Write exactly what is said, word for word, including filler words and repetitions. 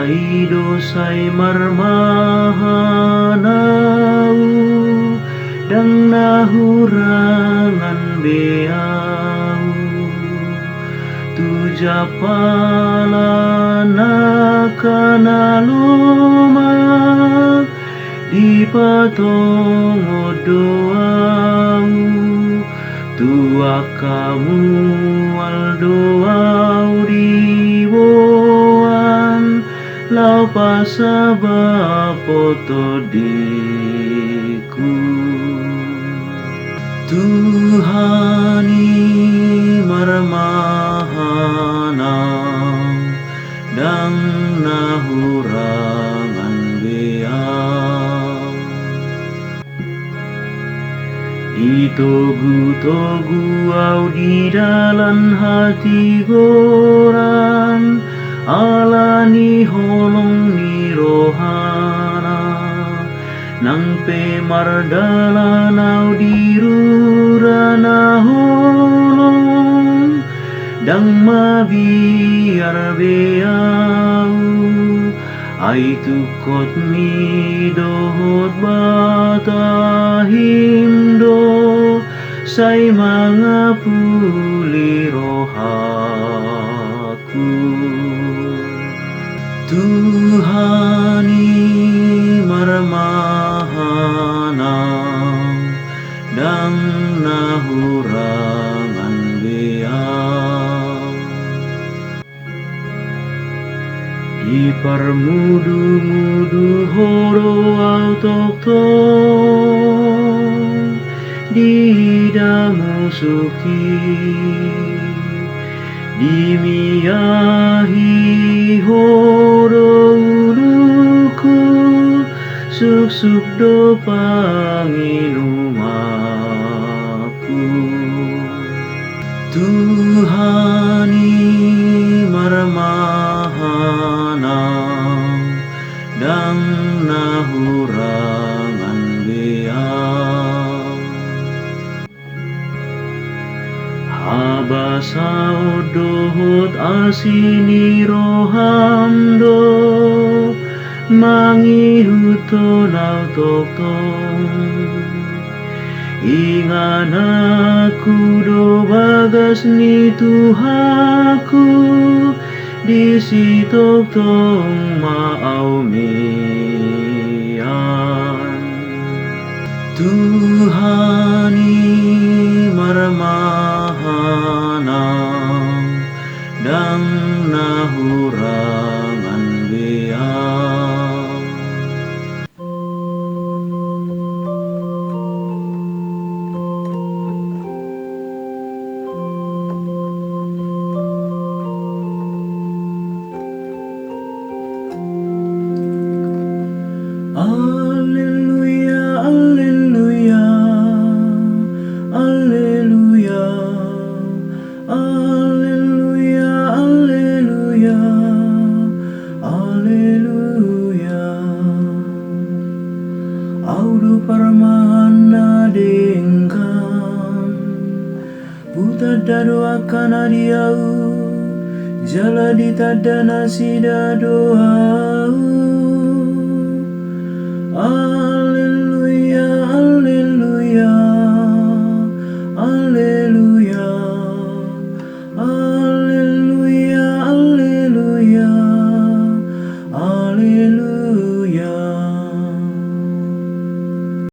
I do sai marmahan au, ndang na hurangan be au. Tu jampalan angka na lomak dipatongon do au, tu angka mual do au diboan laho pasabapon tondingku. Tuhan i marmahan au, ndang na hurangan be au. Ditogutogu au di dalan hatigoran, ala ni holong ni rohana. Nang pe mardalan au di rura na holong, ndang mabiar be au. Ai tungkotmi dohot batahim do sai mangapuli rohaku. Tuhan i marmahan au, ndang na hurangan be au. Diparmudumudu Ho do au tongtong, diida musuk i. Dimiahi Ho do uluku, suksuk do panginumanku. Tuhan i marmahan au, ndang na hurangan be au. Habasaon dohot asi ni roham do mangihuthon au tongtong. Ingananku do bagas ni Tuhanku, disi tongtong ma au mian. Tuhan i marmahan au, ndang na hurangan be au. Alleluia, alleluia, alleluia, alleluia, alleluia, alleluia. Au do parmahanna denggan, hutanda do angka na di au, jala ditanda nasida do au.